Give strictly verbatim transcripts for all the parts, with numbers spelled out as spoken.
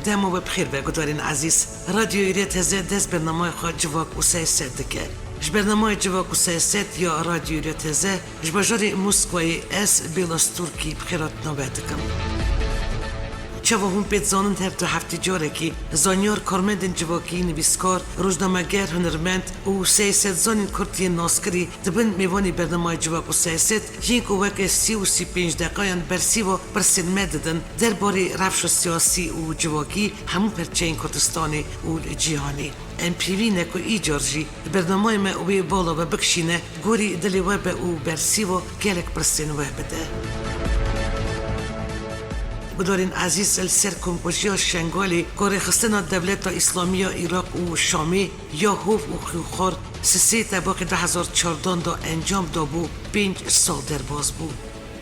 Dema we bi xêr be gudarên ezîz. Radyoyê Rê Teze dest bernameyê xwe Civak û Siyaset dike. Ji bernameyê Civak û Siyaset ya Radyoyê Rê Teze ji bajarê Moskwayê ez Bêla Stûrkî bi xêrhatina we dikim. Çawa hûn pê dizanin, her du heftê carekê zanyar, karmendên civakî, nivîskar, rojnameger, hunermend û siyasetzanên Kurd yên naskirî dibin mêvanê bernameyê Civak û Siyaset, yên ku weke sî û sî pênc deqayan bersîva pirsên me didin derbarê rewşa siyasî û civakî hemû perçeyên Kurdistanê û cîhanê. Em pêwî ne ku îcar jî bernameyê me wê bala we bikişîne, gorî dilê we be û bersîva gelek pirsên we bide. Gudarên ezîz, li ser komkujiya Şengalê ku rêxistina Dewleta Îslamî ya Iraq û Şamê ya hov û xwînxwar sisê Tebaxê du hezar çardan de encam dabû, pênc sal derbas bû.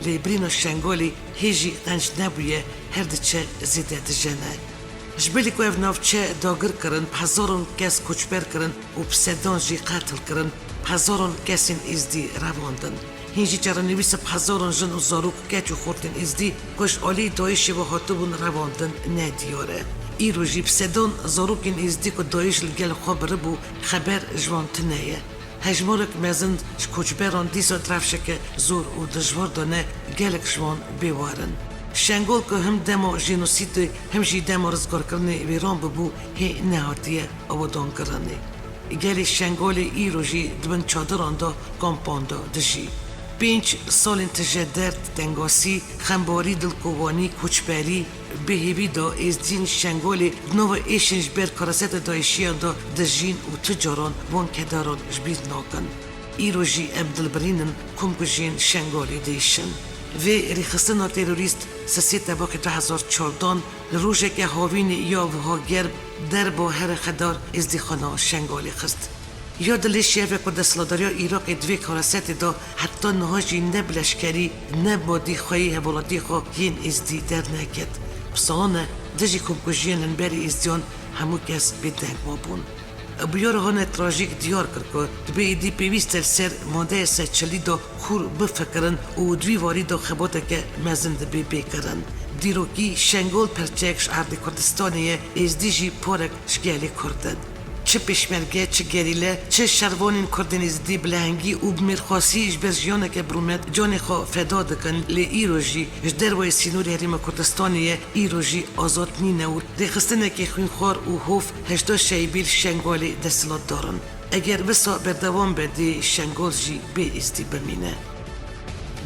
Lê birîna Şengalê hê jî qenc nebûye, her diçe zêde dijene. Ji bilî ku ev navçe dagir kirin, bi hezaran kes koçber kirin û bi sedan jî qetil kirin, bi hezaran kesên Êzdî revandin. Hîn jî çarenivîsa bi hezaran jin û zarok, keç û xortên Êzdî ku ji alî DAIŞê ve hatibûn revandin nediyar e. Îro jî bi sedan zarokên Êzdî ku DAIŞ li gel xwe biribû, xeber ji wan tune ye. Hejmarek mezin ji koçberan dîsa di rewşeke zor û dijwar de ne, gelek ji wan bêwar in. Şengol ku him dema jenosîdê him jî dema rizgarkirinê wêran bibû, hê nehatiye awidankirinê. Gelê Şengolê îro jî di bin çadiran de, kampan de dijî. Pênc salên tije derd, tengasî, xembarî, dilkovanî, koçberî, bêhêvî de Êzdiyên Şengolê di nava êşên ji ber karasetê DAIŞiyan de dijîn û tu caran van kederan ji bîr nakin. Îro jî em dilbirînin, komkujiyên Şengolê diêşin. Vê rêxistina terorîst sisê Tebaxê du hezar çardan li rojeke havînê ya wiha germ derba herê xedar Êzdîxana Şengolê xist. Ya dilê şevê ku desthilatdariya Iraqê di vê karasetê de heta niha jî ne bi leşkerî ne madî xweyî hevalatiyê xwe yên Êzdî derneket. Bi salan e dijî komkujiyên hemberî Êzdiyan hemû kes bêdeng mabûn. Bûyera hane trajîk diyar kir ku dibê êdî pêwîst e li ser madeya sed çilî de kûr bifikirin û di vî warî de xebateke mezin dibê bê kirin. Dîrokî Şengol perçeyek ji erdê Kurdistanê ye, Êzdî jî parek ji gelê Kurd in. Çi pêşmerge, çi gerîle, çi şervanên Kurdên Êzidî bi lehengî û bi mêrxasî ji ber jiyaneke birûmet canê xwe feda dikin, lê îro jî ji dervayê sînorê Herêma Kurdistanê ye, îro jî azad nîne û rêxistinekî xwînxwar û hov heşda şeybî li Şengalê desthilatdar in. Eger wisa berdewam be, dê Şengol jî bê Êzdî bimîne.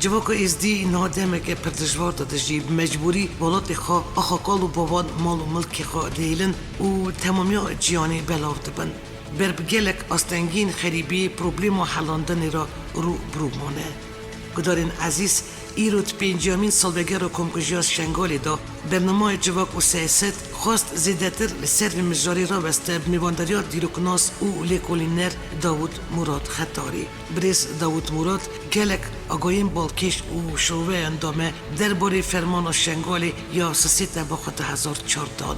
Civaka Êzdî niha demeke pir dijwar de dijî, bi mecbûrî welatê xwe, axakal û bavan, mal û milkê xwe dihêlin û temamiya cîhanê belav dibin. Ber bi gelek astengiyên xerîbiyê problema helandinê re rû bi rû mane. Gudarên ezîz, îro di pênciyamîn salvegera komkujiya Şengalê de, bernameyê Civak û Siyaset xwest zêdetir li ser vê mijarê raweste bi mêvandariya dîroknas û lêkolîner Dawûd Murad Xetarî. Birêz Dawûd Murad gelek agahiyên balkêş û şoveyan da me derbarê fermana Şengalê ya sisê Tebaxa du hezar çardan.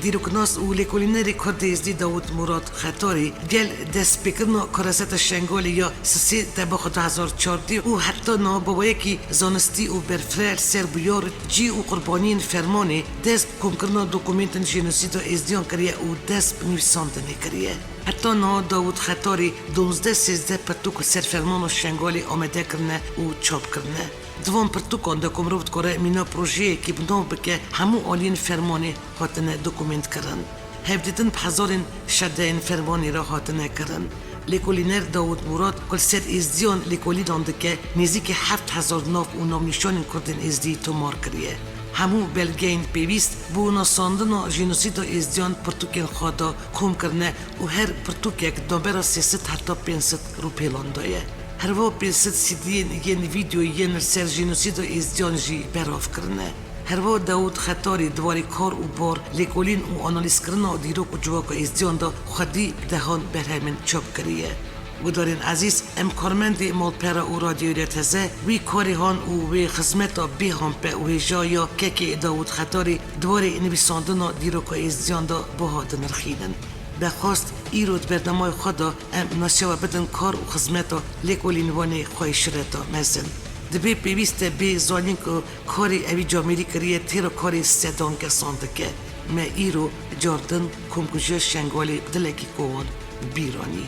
Dîroknas û lêkolînerê Kurd êzdî Dawûd Murad Xetarî gel destpêkirina kareseta Şengalê ya sisê Tebaxa du hezar çardeh û heta niha bi wayekî zanistî û berfireh li ser bûyar, cî û qurbaniyên fermanê dest bi komkirina dokumentên jenosîda êzdiyan kiriye û dest bi nivîsandinê kiriye. Heta niha Dawûd Xetarî duwazdeh sêzdeh pirtûk li ser fermana Şengalê amade kirine û çap kirine. Di van pirtûkan de ku mirov dikare mîna projeyekî bi nav bike, hemû aliyên fermanê hatine dokumentkirin. Hevdîtin bi hezarên şedeyên fermanê re hatine kirin. Lêkolîner Dawûd Murad ku li ser êzdiyan lêkolînan dike, nêzîkî heft hezar nav û navnîşanên Kurdên êzdî tomar kiriye. Hemû belgeyên pêwîst bo nasandina jenosîda êzdiyan pirtûkên xwe de kom kirine û her pirtûkek navbera sê sed heta pênc sed rûpêlan de ye. Herwiha pênc sed sîdiyên yên vîdyoyî yên li ser jenosîda êzdiyan jî belav kirine. Herwiha Dawûd Xetarî di warê kar û bar, lêkolîn û analîzkirina dîrok û civaka êzdiyan de xwedî bi dehan berhemên çap kiriye. Gudarên ezîz, em karmendê Malpera û Radyoyê Rê Teze wî karê han û wê xizmeta bê hampe û hêja ya kekê Dawûd Xetarî di warê nivîsandina dîroka êzdiyan de biha dinirxînin. Be xwest, îro di bernameyê xwe de em nasiya we bidin kar û xizmeta lêkolîn wanê xweyî şireta mezin. Dibê pêwîst e bê zanîn ku karê ewî camêrî kiriye têra karê sedan kesan dike. Me îro cardin komkujiya Şengalê dilekî kowan bîr anî.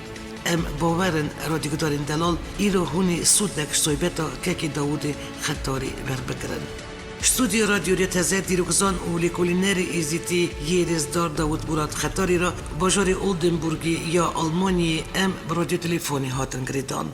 Em bawer in radyogudarên delal îro hûnê sûdek ji soybeta Kekê Dawûdê Xetarî werbigirin. Stûdyoya Radyo Rêya Teze dîrokzan û lêkolînerê Êzîdî yê rêzdar Dawûd Murad Xetarî re bajarê Oldenburgê ya Almanyayê em bi radyo telefonê hatin girêdan.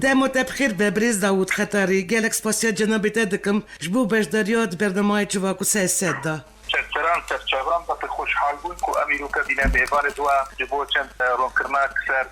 Dema te bi xêr be, birêz Dawûd Xetarî. Gelek spasiya cenabê te dikim ji bo beşdariya di bernameyê Civak û Sesed de. Çerçeran serçavan, pir xweşhal bûn ku em îroke bîne mêvanê di we ji bo çend, e, ronkirina ser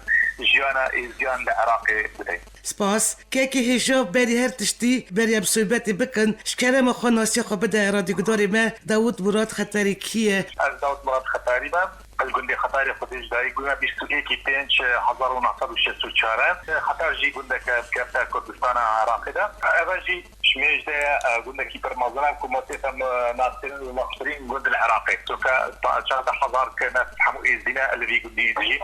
jiyana êziyan li Iraqê bidin. Spas. Kekê hêja, berî her tiştî, berî em sohbetê bikin, ji kerema xwe nasiya xwe bide radyogudarê me, Dawûd Murad Xetarî kî ye? Ez Dawûd Murad Xetarî me. Ez gundê Xetarê xwedê ji dayik bûme, bîst û yekî pênc hezar û neh sed û şêst û çar e. Xetar jî gundeke bi kevta Kurdistana Iraqê de. Eve jî ji mêj de ye, e, gundekî pir mezin e, ku masê xwe, e, naskirin û mextirîn gund li Iraqê. Çunke ta çardeh hezar ke ne hemû êzdî ne li vî gundî dijî.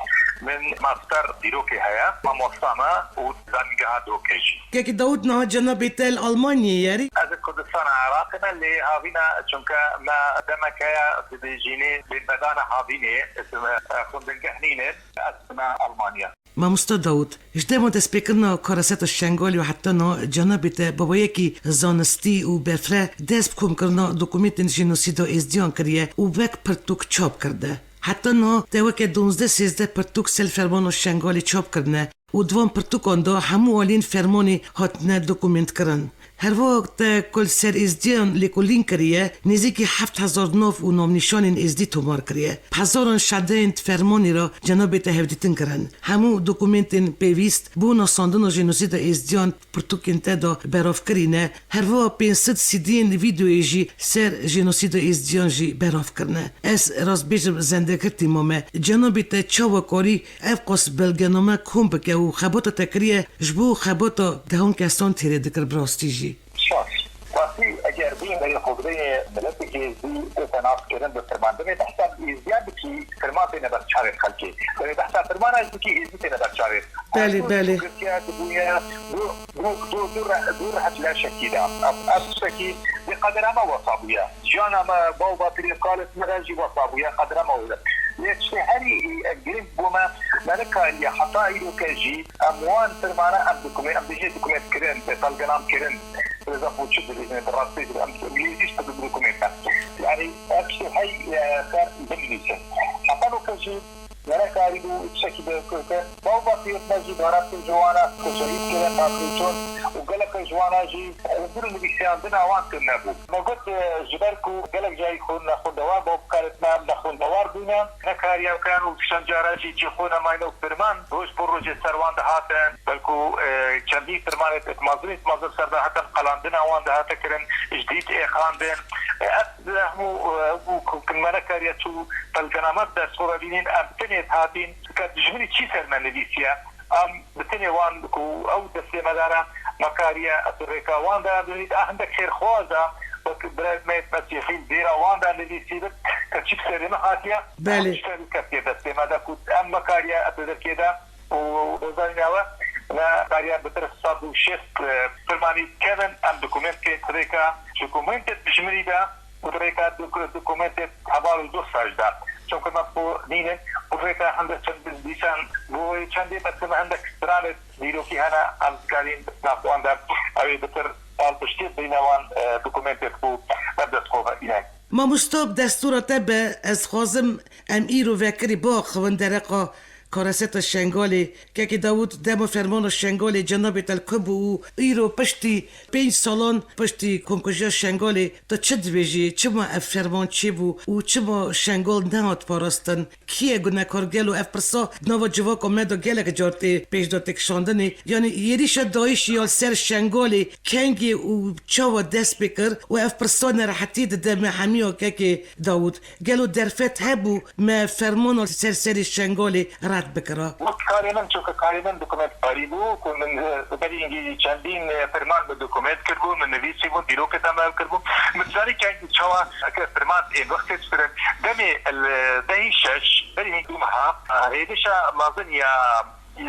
Min master dîrokê heye, mamosta me û zanîngeha dîrokê jî. Kekê Dawûd, niha cenabê te li Almanyayê ye? Ez li Kurdistana Iraqê me, lê havîna, çunke me demek heye dibêjînê bênmedana havînê, e, xwendingeh nînin, ez çûme Almanya. Mamosta Dawûd, ji dema destpêkirina karaseta Şengalê û heta niha cenabê te bi weyekî zanistî û berfireh dest bi komkirina dokumentên jenosîda êzdiyan kiriye û wek pirtûk çap kirine. Heta niha te weke duwazdeh sêzdeh pirtûk ser fermana Şengalê çap kirine û di van pirtûkan de hemû aliyên fermanê hatine dokumentkirin. Her wiha te ku li ser êzdiyan lêkolîn kiriye, nêzîkî heft hezar nav û navnîşanên êzdî tomar kiriye. Bi hezaran şedeyên di fermanê re cenabê te hevdîtin kirin. Hemû dokumentên pêwîst bo nasandina jenosîda êzdiyan pirtûkên te de berav kirîne. Her wiha pênc sed sîdiyên vîdeoyê jî ser jenosîda êzdiyan jî berav kirine. Ez rastbêjim zendegirtî mame. Cenabê te çawa karî ev qas belgename kom bike û xebata te kiriye ji bo xebata dehan kesan têrê dikir bi rastî jî. Şaş. Rastî, eger bîn berê xwe bideyê miletekî êzdî, tê te nas kirin bi firman. Demê behsa êzdiyan bikî, firman têne ber çavê xelkê. Demê behsa firmana jî bikî, êzdî têne ber çavê. Belê, belê. Tirkiye dibûye du, du, du, du re-, du rehet leşekî de. Ev, ev tiştekî bi qedera me wesa bûye. Jiyana me, bav batirê kalê me re jî wesa bûye, qedera me were. Lê tiştê herî, e, girîng bo me, me nikariye heta îroke jî em wan firmane em dokumen-, em bijî dokument kirin, belgenan kirin. Rêza xwe çi dibêjin, bi rastî jî em, em lê jî tiştê dokument e. Yani, ev tiştê hey, e, ser binivîsin. Heta îroke jî me nekarîbû tiştekî bi, bi, bi, bav batirê me jî dara pê ji wana ku şehîd kirin, hatine çûn û gelek ji wana jî li vir nivîsandina wan kirnebû. Me got, e, ji ber ku gelek carî xwe nexwendewar, bav bikarê me em nexwendewar bûne, nekariye bikin û çend cara jî cî xwe nemayne û firman roj bo rojê ser wan dihatin. Belku, e, çendî firmanê mezin, mezin ser de hatin qelandina wan dihate kirin, ji dît êxandin. E, ev hemû, e, bû ku me nekariye çû belgename bi dest xwe ve bînin, em tenê dihatîn, ke dijminî çi ser me nivîsiye. Em bi tenê wan ku ew destê me dane, me kariye bi rêka wan de bimît. A hindek xêrxwaza, wek birayê me mesîhî dêra wan de nivîsî bit, ke çi bi serê me hatiye, Belê. Em ji kestiye destê me de ku em me kariye bi derkê de û bizanîne we, me kariye bi tir sed û şêst, e, firmanî kevin, em dokumentê bi rêka, dokumentê dijminî de, û bi rêka dok-, dokumentê heval û dosta jî de. Çunku me xwe nînin, bi rêka hindek çend dîsan, bo çendê bersiv hindek stranê dîrokî hene, em dikarîn nav wan de, ew ê bitir palpiştî bîne wan, e, dokumentê xwe me bi dest xwe ve îne. Mamosta, bi destûra te be, ez xwazim em îro vekirî biaxivin dereqa Kareseta Şengalê, Kekê Dawûd, dema fermana Şengalê cenabê te li ku bû û îro piştî pênc salan piştî komkujiya Şengalê tu çi dibêjî? Çima ev ferman çêbû û çima Şengal nehat parastin? Kî ye gunekar? Gelo ev pirsa di nava civaka me de gelek car tê pêş de tê kişandinê. Yanî êrîşa DAIŞ'ê ya li ser Şengalê kengê û çawa dest pê kir û ev pirsa nerehetî dide me hemiya, Kekê Dawûd? Gelo derfet hebû me fermana ser serê Şengalê red bikira? Wek karê min, çunke karê min dokumentkarî bû, ku min, e, berî hingî çendîn, e, firman min dokument kiribû, min nivîsîbûn, dîrokê te me kiribû. Min zanî kengî çawa ke firman ên wextê difirin. Demê li dehî şeş, berî hingî meha, e, hêdişa mezin ya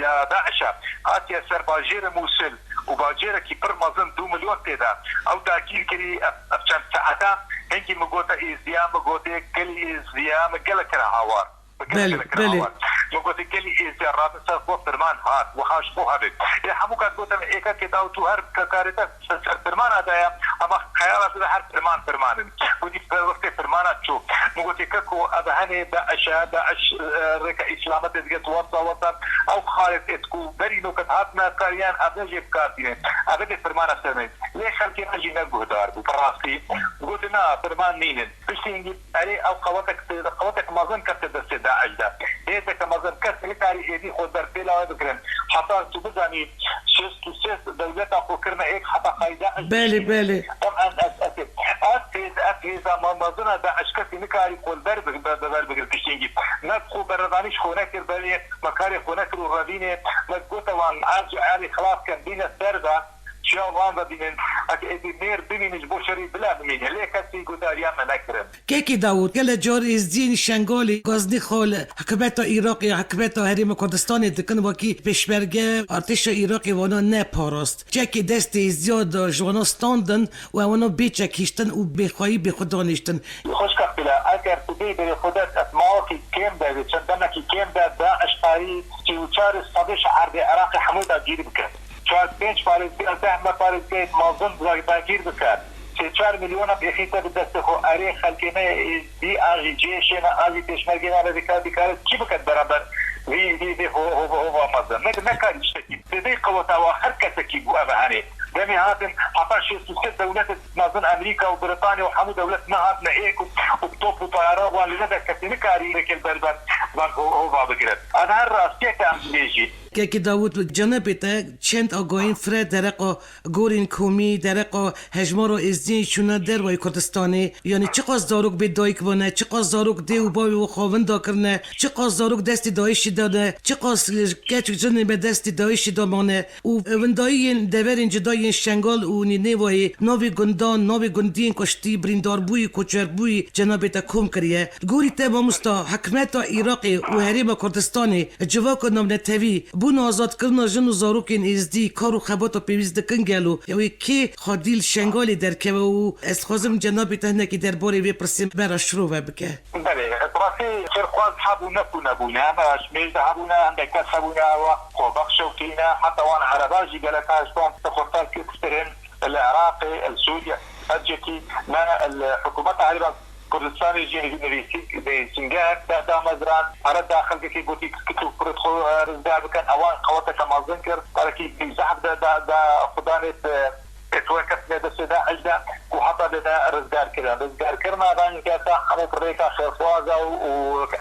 ya DAIŞ'a hatiye ser bajêrê Mûsil û bajêrekî pir mezin du milyon tê de ew dagîr kirî, ev, ev çend saeta hingî min gote Êzdiya, min gotê gelî Êzdiya, min gelek kira hawar. Min gelek Belê, kira belê. hawar. Min gotê gelî Êzdiya rabe ser xwe, firman hat, wiha ji xwe hebê. Lê hemû kat gote min êka kê daw tu her ka-, karê te ser, ser firmana de ye, ama xeyala te de her firman firman in. Gotî wextê firmana çû. Min gotî keko, ev henê DAIŞ e, DAIŞ, e, rêka îslametê dike, tu wesa wesa. Ew xalê tê ku berî noket hatine kariyan, ev ne jê bi kar tîne. Ev ê firmana ser me. Lê xelkê me jî ne guhdar bû. Bi rastî. Gotin na, firman nînin. Piştî hingî erê ew qewetek, qewetek mezin kefte destê DAIŞ de. Hêzeke mezin kes nikarî êdî xwe derpêla wê bikirin. Heta tu bizanî şêst û sê dewleta xwe kirine êk heta qayî DAIŞ Belê, bişîne. belê. Em, em, ez, ez, ev hêz, ev hêza me-, mezin e DAIŞ kesî nikarî xwe li ber bi-, bi-, bi ber bigire piştî hingî. Me bi xwe berevanî ji xwe nekir berê, me karê xwe nekir û revînê, me gote wan erc û erê xilas kin, bîne ser de. Çiya wan ve bînin, eke êdî mêr bimînin ji bo şerî bila bimînin. Lê kesî gudariya me nekirin. Kekê Dawûd, gelek car êzdiyên Şengalê gaznî xwe li hikûmeta Iraqê, hikûmeta Herêma Kurdistanê dikin wekî pêşmerge, artêşa Iraqê wana neparast. Çekê destê êzdiya de ji wana standin û ewana bê çek hiştin û bêxweyî bê xwe daniştin. Xweşka Bila, eger tu bê berê xwe de mawekî kêm de, çend demekî kêm de, DAIŞ karî sî û çar sedê ji erdê Iraqê hemû dagîr bike. Çar pênc parêzgeha, deh me parêzgehê mezin dagîr bike. Sê çar milyona bêxî te bi destê xwe. Erê, xelkê me êzdî a jî cêşê me a jî pêşmergê me re dikare, dikare çi bike beraber vî, vî, vî ho-, ho-, hova mezin. Ne, nekarî tiştekî. Bi vê qeweta wa her kesekî bû ev henê. Demê hatin heta şêst û sê dewlet mezin Amerîka û Brîtanya û hemû dewlet nehatine êk û, û top û tayara wan li nede kesî nikarî rêkê li ber van, van ho-, hova bigire. Ev her rastiyeke em dibêjî. Kekê Dawûd, cenabê te çend agahiyên fireh dereqa gorên komî, dereqa hejmara êzdiyên çûne dervayî Kurdistanê. Yanî çiqas zarok bê dayik bûne, çiqas zarok dê û bavê xwe winda kirine, çiqas zarok destê DAIŞ'ê dane, çiqas keç û jinê me destê DAIŞ'ê de mane. Û windayiyên deverên cuda yên Şengal û Nînêwayê, navê gundan, navê gundiyên kuştî, birîndarbûyî, koçerbûyî cenabê te kom kiriye. Gorî te mamosta, hikûmeta Iraqê û Herêma Kurdistanê, civaka navnetewî, bona azadkirina jin û zarokên êzdî kar û xebata pêwîst dikin gelo? Ew ê kê xwedî li Şengalê derkeve û ez dixwazim cenabê te hinekî derbarê vê pirsê me re şirove bike. Belê, etrafê xêrxwaz hebûne ku nebûne, em ji mêj de hebûne, hindek kes hebûne, ewa xwebexş ew tîne, heta wan ereba jî gelek a ji wan xurtal kir, kustirin li Iraqê, li Sûriye, her cekî me li hikûmeta Herêma Kurdistanê jî nivîsî-, nivîsîngehek da, da mezran, pere da xelkekî gotî ku tu kurê xwe, e, rizgar bikin, ewan qeweteke mezin kir, perekî zehf de, da, da xudanê, e, Ê tu wekefine destê DAIŞ de ku heta dide rizgarkirin. Rizgarkirina van kesa hemû bi rêka xêrxwaza û, û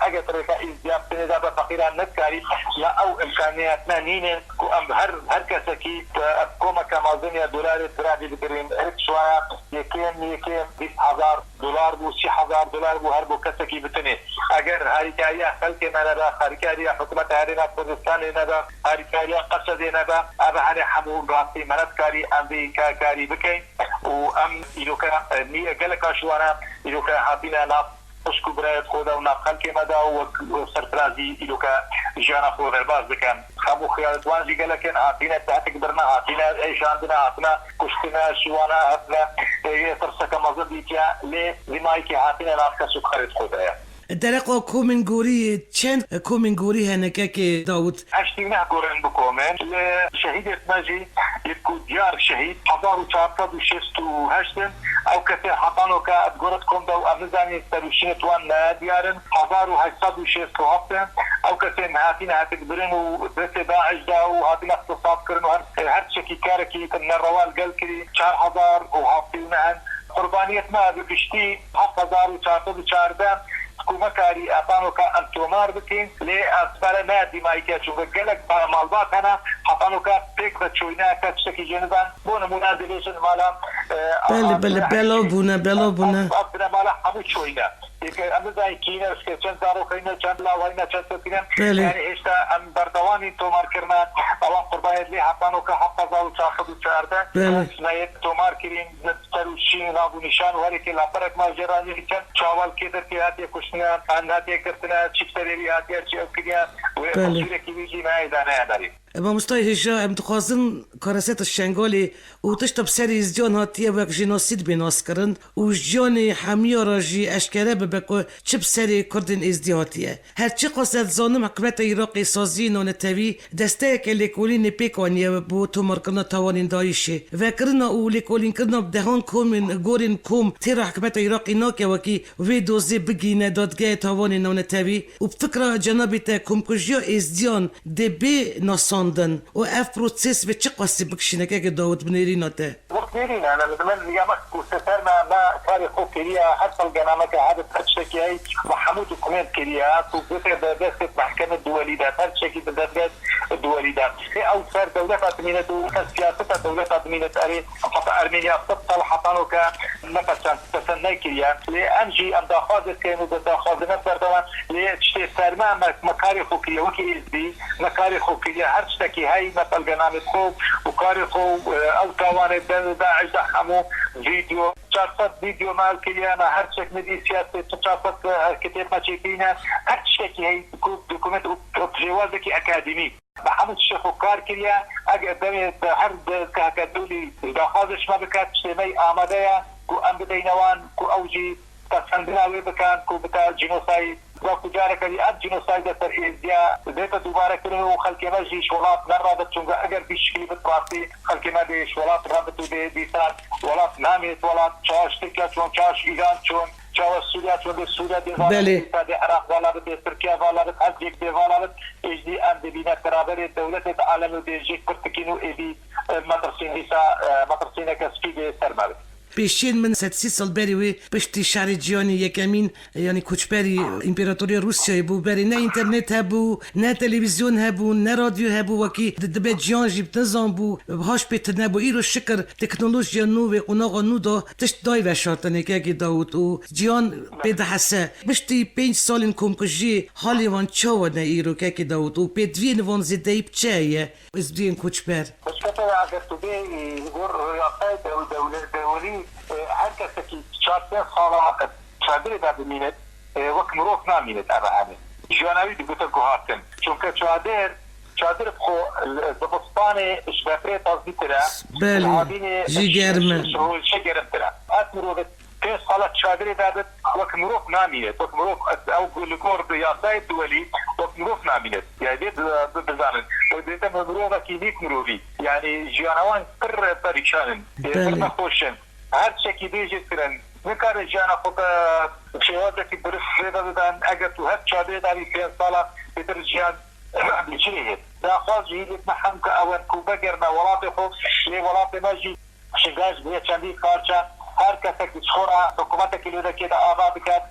eger bi rêka îzdiya bi tinê de be feqîran nedikarî, ya ew îmkaniyetine nînin ku em her, her kesekî, e, komeke mezin ya dolarê diravî bigirin. Hiç waya yekêm, yekêm bîst hezar dolar bû, sî hezar dolar bû her bo kesekî bi tinê. Eger harîkariya xelkê me nebe, harîkariya hikûmeta Herêma Kurdistanê nebe, harîkariya Qesedê nebe, ev hene hemû rastî me nedikarî em vê ka-, karî bikeyn û em îroke, e, nîye geleka ji wana îroke hatine nav xwişk û birayê xwe de û nav xelkê me de û wek, wek serfirazî îroke jiyana xwe derbas dikin. Hemû xiyalet wan jî gelek in, hatine tehdikbirine, hatine êşandine, hatine kuştine, ji wana hatine, e, yê tirseke mezin dîtiye, lê dîmayekê hatine nav kes û karê xwe de ye. Dereqa komên gorî, çend komên gorî hene, Kekê Dawûd? Heştî neh gorin bi komên. Li şehîdê me jî yek ku diyar şehîd, hezar û çar sed û şêst û heşt in, Ew kesê heta noka di gor di kom de û em nizanîn ser û şinê wan ne diyar in, hezar û heşt sed û şêst û heft in. Ew kesên hatine hetikbirin û destê DAIŞ de û hatine îxtisas kirin û her, her tiştekî karekî nerewa li gel kirî, çar hezar û heftê û neh in. Qurbaniyet me bi giştî heft hezar û çar sed û çardeh. Ku me karî heta noka em tomar bikin, lê ez pere ne dîmayî ke, çunke gelek malbat hene, heta noka pêk ve çoyne ke tiştekî jê nizan. Bo nimûne dibêjin mala, e, Belê, belê, belav bûne, belav bûne. Ev, ev bine mala hemû çoyne. Yeke em nizanî kî ne, çend zarok heyne, çend law heyne, çend tok heyne. Belê. Yani hêşta em berdewamî tomar kirine, ewan qurbaniyet lê heta noka heft hezar û çar sed û çardeh. Belê. Nayê tomar kirîn. Ser û şîn, nav û nîşan û herêkê laperek me jê re nivîsand, çawa li kê derkê hatiye kuştine, an hatiye girtine, çi bi serê wî hatiye, çi ew kiriye, wê Belê. Teswîrekî wî jî me hêdane ya derê. Mamostayê hêja, em dixwazin Kareseta Şengalê û tişta bi serê Êzdiyan hatiye wek jenosîd bê naskirin û ji ciyanê hemiya re jî eşkere bibe ku çi bi serê Kurdên Êzdî hatiye. Her çiqas ez dizanim hikûmeta Iraqê saziyên nanetewî desteyeke lêkolînê pêk aniye bo tomarkirina tawanên DAIŞê. Vekirina û lêkolînkirina bi dehan komên gorên kom têra hikûmeta Iraqê nake wekî vê dozê bigihîne dadgehê tawanên nanetewî û bi fikra cenabê te komkujiya Êzdiyan dê bê nasandin û ev proses vê çiqasî bikişîne keke Dawid bi nêrîna te? Wek nêrîne, ne, li min ya me ku sefer me, me karê xwe kiriye, her belgenameke hebit, her tiştekî heyî, me hemû dokument kiriye, ku bike di destê mehkemê duwelî de, her tiştekî di dezgeh duwelî de. Lê ew ser dewleta dimîne û ser siyaseta dewleta dimîne, erê, heta Ermeniya sed sal heta noke ne pesend, pesend nekiriye. Lê em jî em daxwazê dikin û di daxwazê me berdewam, lê tiştê ser me, me, me karê xwe kiriye, wekî êzdî, me karê xwe kiriye, her tiştekî heyî me belgenamê xwe û karê xwe û, e, ew tawanê de, DAIŞ de hemû vîdeo, çar sed vîdeo me ew kiriye, me her tiştek nivîsiye, sê çar sed, e, kitêb me çêkirîne, her tiştekî heyî doku-, dokument û pêwazekî akademî. Me hemû tiştê xwe kar kiriye, eger demê di her di keheke dûlî daxwazê ji me bike, tiştê me yî amade ye ku em bideyne wan, ku ew jî pesendina wê bikin ku bike cînosayd. Wek ku careke dî ev cînosayd ser êzdiya bête dubare kirin û xelkê me jî ji welat nerabit, çunke eger vî şiklî bit rastî xelkê me dê ji welat rabit û dê dîsa welat namînit welat. Çawa ji Tirkiye çûn, çawa ji Îran çûn, çawa ji Sûriye çûn, dê Sûriye dê vala bit, Belê. Dîsa dê Iraq vala bit, dê Tirkiye vala bit, her cêk dê vala bit. Êjdî em dibîne beraberê dewletê di alemê û dê jêk pirt dikîn û êdî, e, metirsîn dîsa, e, metirsîneke spî dê ser me bit. Pêşiyên min sed sî sal berî wê piştî şerê cîhanê yekemîn, yanî koçberî împaratoriya Rûsyayê bû, berê ne înternet hebû, ne televîzyon hebû, ne radyo hebû, wekî di dibe cihan jî bi nizam bû, haş pê tune bû. Îro şikir teknolojiya nû wê qonaxa nû da tişt dayî veşartinê kekê Dawûd û cihan pê dihese. Piştî pênc salên komkujiyê halê wan çawa ne îro kekê Dawûd û pêdiviyên van zêdeyî bi çi heye? Êzdiyên koçber. Pişteke eger tu bê, e, li gor riyasayê dew-, dewle-, dewlî, e, her kesekî çar pênc sala, e, çadirê de bimînit, e, wek mirov namînit eve hene. Jiyana wî digote guhartin. Çunke çadir, çadir bi xwe, e, zivistanê ji beprê tazîtir e, Belê, ji havînê jî ji, germ e. Ji, ji rojê germtir e. Ev mirovê pênc sala çadirê de bit, wek mirov namînet. Wek mirov, ew li gor bi yasayê duwelî wek mirov namînet. Yani dê bi-, bi-, bizanin. Ew dê te mirovekî nîk mirovî. Yani jiyana wan pir perîşan in. Pir Belê. Nexweş in. Her tiştekî bêjê kirin. Nikare jiyana xwe te şêwazekî dirist rê de bidan. Eger tu her çadirê de bî pênc sala bêtir jiyan bi çi rê hêt? Daxwaz ji hîlêt me hem ke ew in ku vegerine welatê xwe. Lê welatê me jî Şingaş bûye çendî parçe. Her kesek ji xwe re hikûmetekî li wê derkê de ava biket.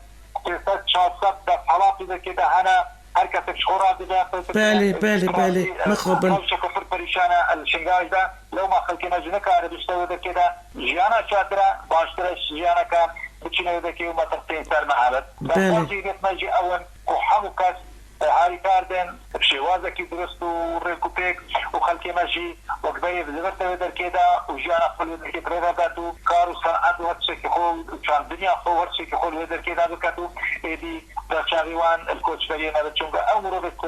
Sê sed çar sed desthilat li wê derkê de hene. Her kesek ji xwe re dibe. Belê, belê, belê. Mixabin. Ew şeke pir perîşan e li Şingaş de. Lewma xelkê me jî nikare bişte wê derkê de. Jiyana çadir e, baştir e ji jiyaneke biçîne wê derkê û metirsên ser me hebin. Belê. Daxwazî hêviyet me jî ew in ku hemû kes harîkar bin, bi şêwazekî dirust û rêkûpêk û xelkê me jî wek berê li vir tevê derkê de û jiyana xwe li wê derkê bi rê ve bet û kar û senet û her tiştekî xwe û çandiniya xwe û her tiştekî xwe li wê derkê de biket û êdî da çavê wan li koçberiyê nebit. Çunke ew mirovê ku,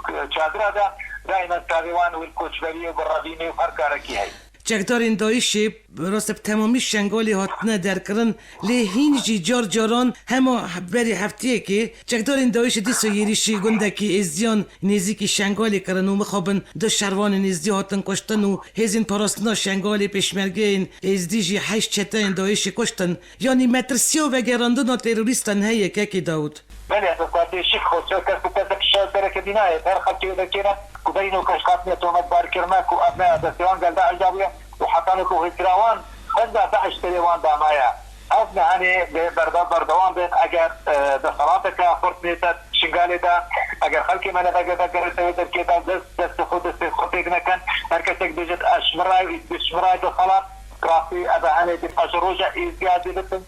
ku çadira de daîmen çavê wan wê li koçberiyê û bi revînê û her karekî heye. çekdarên DAIŞê rastî bi temamî Şengalê hatine derkirin, lê hîn jî car caran hema berî hefteyekê çekdarên DAIŞê dîsa êrîşî gundekî Êzdiyan nêzîkî Şengalê kirin û mixabin du şervanên Êzdî hatin kuştin û hêzên parastina Şengalê pêşmergeyên Êzdî jî heşt çeteyên DAIŞê kuştin. Yanî metirsiya vegerandina terorîstan heye, kekê Dawûd. Belê, ez ê partiyê şik xwe ser kes û kesek şer dereke dî nayê. Her xelkê wê derkêne ku berî nokê ji hatine tometbarkirine ku ev ne destê wan gel DAIŞ da bûye û heta nokê hêzkira wan hêza DAIŞ serê wan da maye. Ev ne henê dê berda-, berdewam bin. Eger, e, desthilateke xurt nête Şingalê de, eger xelkê me ne vege-, vegerite wê derkê de dest, destê xwe, destê xwe pêk nekin, her kesek bêjit, "Ez ji min re, ji min re desthilat", rastî ev e henê dê ez roja êzdiya dê bitim.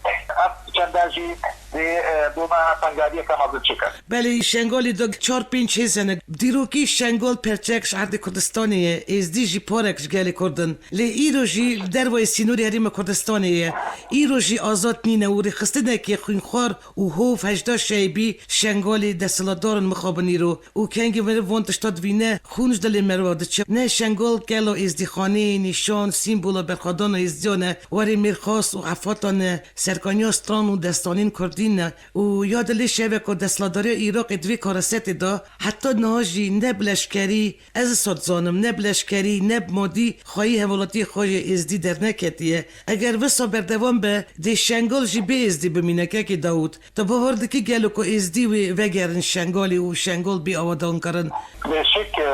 Ev çenda jî dê, e, bo me tengaliyeke mezin çike. Belê, Şengalê de çar pênc hêz hene. Dîrokî Şengal perçek ji erdê Kurdistanê ye, Êzdî jî parek ji gelê Kurd in. Lê îro jî li dervayê sînorê Herêma Kurdistanê ye. Îro jî azad nîne û rêxistinekê xwînxwar û hov hejda şeybî Şengalê desthilatdaran mixabin îro. Û kengî meriv van tişta divîne, xûn ji dilê meriva diçe. Ne Şengal kela êzdîxaneyê, nîşan, sîmbola berxwedana êzdiyan e, warê mêrxas û efatan e, serkaniya stran û destanên kurdî ne. Û ya dilê şeveka desthilatdariya Iraqê di vê karesetê de, heta niha jî ne bi leşkerî, ez wisa dizanim, ne bi leşkerî, ne bi madî xweyî hevalatiyê xwe yê êzdî derneketiye. Eger wisa berdewam be, dê Şengal jî bê êzdî bimîne, kekê Dawûd. Tu bawer dikî gelo ku êzdî wê vegerin Şengalê û Şengal bê awadankirin? Bêşik, e,